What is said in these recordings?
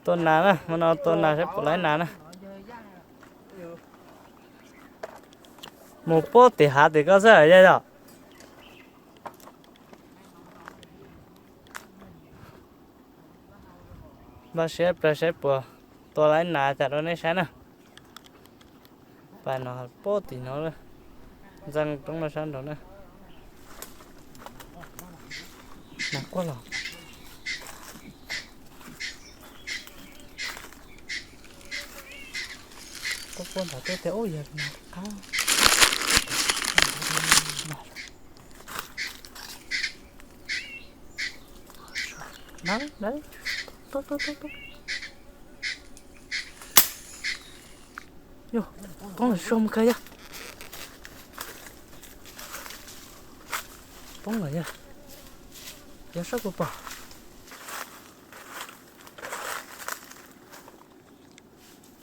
Tua nas na, hmo no tua nas saib puas laib nas na. Mus puag tim hav tim ko xwb yog yog. Npaj siab plaws saib puas tua laib nas cas rau nej saib na. Pais no puag tim no, ntxeev roob no sab nraud na. Nas quaj los. Quaj quaj ntawd tuaj tias ub yog nas qab. Nav, nav, tuaj, tuaj, tuaj, tuaj. Yog, poob lawm, soj mus kawg yog. Poob lawm yog. Yog soj puas pom?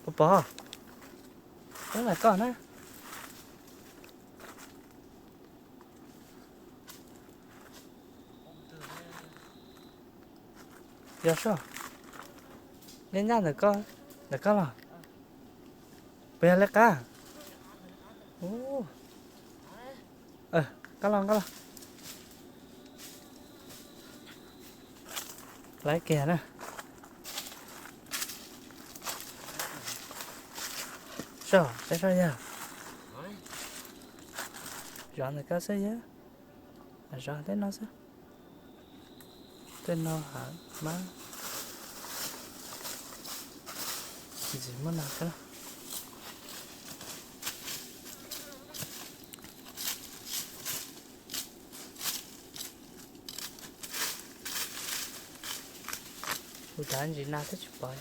Puas pom? Poob lawm koj na. Yog soj. Nyaj nyaj ntawm koj, ntawm koj los. Puas yog lawv qab? Ub. Koj los, koj los. Lawv kiag na. Soj, saib soj yog. Zov ntawm koj xwb yog. Zov tej no xwb. Tej no hab mab. Ntxim muaj nas thiab. Kuv cav ntsis nas thiab tsis pom.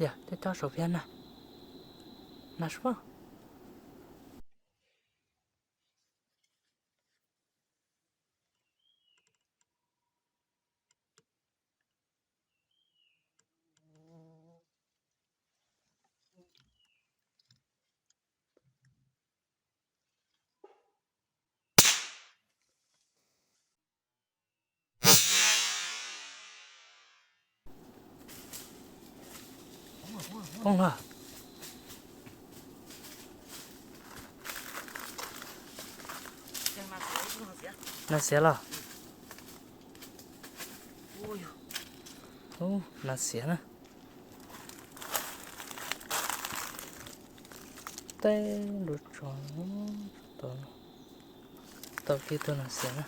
Yog tej tsob saum phiab na. Nas suab. Poob lawm. Nas xiav los. Ub, nas xiav na. Teb nruas tso, tau kiag tug nas xiav na.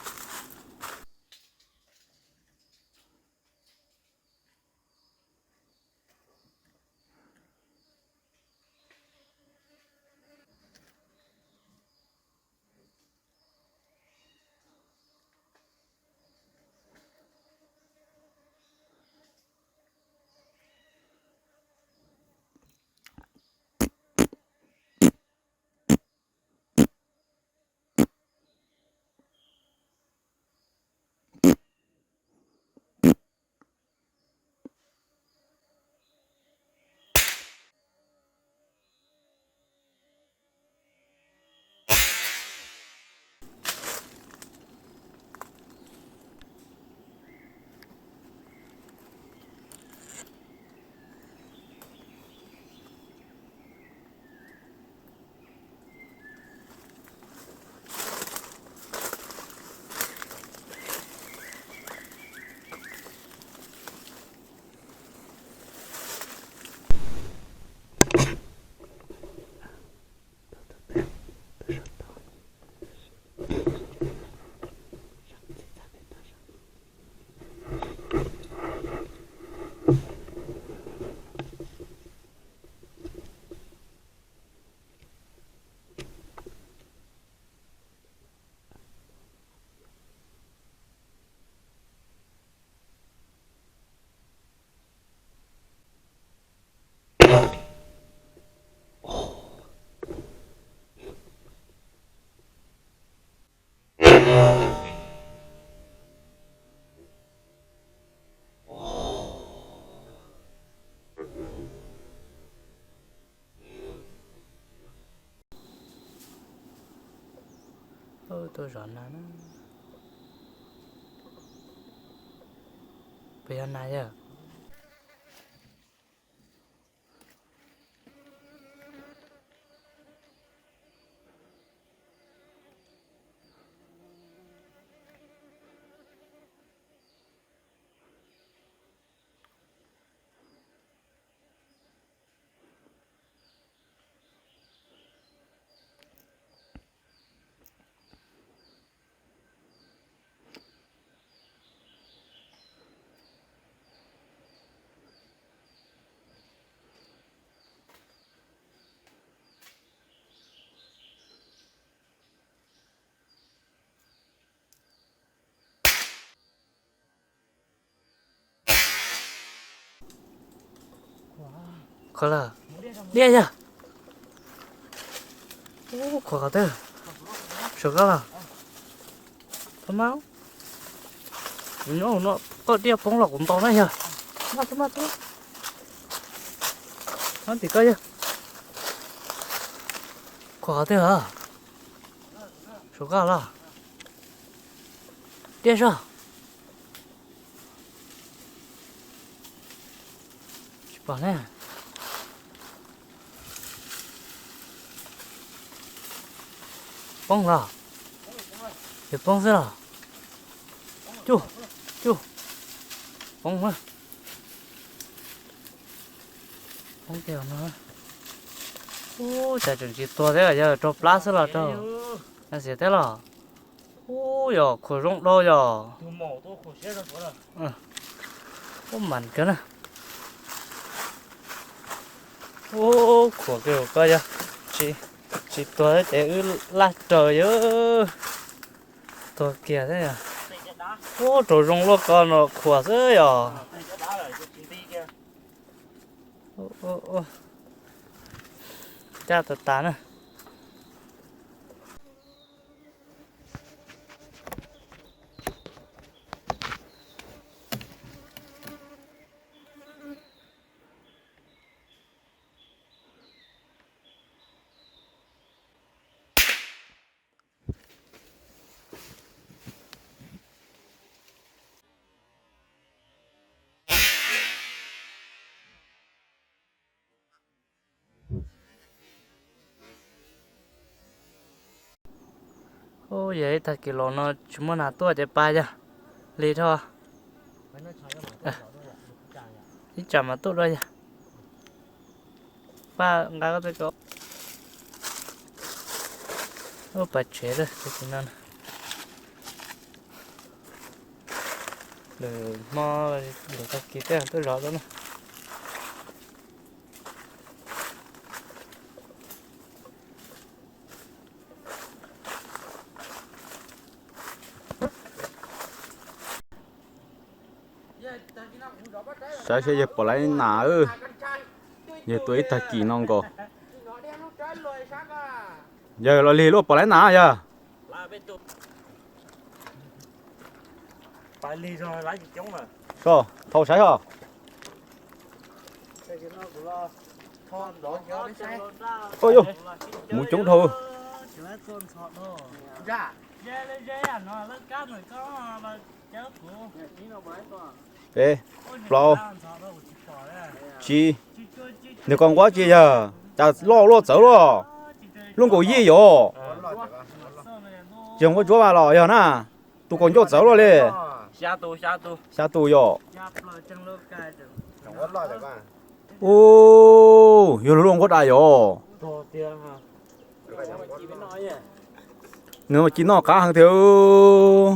Tuaj zov nas na. Puas yog nas yawg? Khuam lawm. Diaj yog. Ub, khuam qhov twg? Saum koj los? Tau mas. Kuv nyob hauv no, koj diaj poob los kuv ntaus na yog. Maj, maj, maj. Nyob tim koj yog. Khuam qhov twg hos? Saum koj los? Diaj zog. Tsis pom ne. Poob los? Yog poob xwb los? Cuj, cuj. Poob na. Poob tiag no. Ub, cas tseem tsis tuag thiab, yog raug plab xwb los raug, xiav thiab los? Ub, yog khuam zoo dhau yog. Ub, mas kawg na. Ub, khuam kiag koj yog. Tsis, tsis tuag ces wb laj raws yog. Tuag kiag thiab yog. Ub, raug zoo luaj ko no khuam xwb yog. Caj tas tas na. Ub, yog ib tag kis los no tsis muaj nas tuaj ces pab yog li dhau. Ib tsam mas tuaj dua yog. Pab nqa koj tej ko. Ub, pas tsev lawm no. Lwm hmo, lwm tag kis tej tuaj zov tau na. Saib seb yawg pom lawv nas, yawg tuaj ib tag kis no nkaus. Yawg los lig luaj pom lawv nas yawg. So, thau saib os. Ua yog, muv coob dhau. Peb, plaub, tsib, nws koj nquab tsi yawg, cas loj luaj txawv luaj, lub nkaus yij yom. Tsis yog nquab ntsuab mas los yog na, tus kaum ncauj txawv luaj li. Xya tus yom. Ub, yog luaj nquab dais yom. Nws mas ci noj qab heev tiag.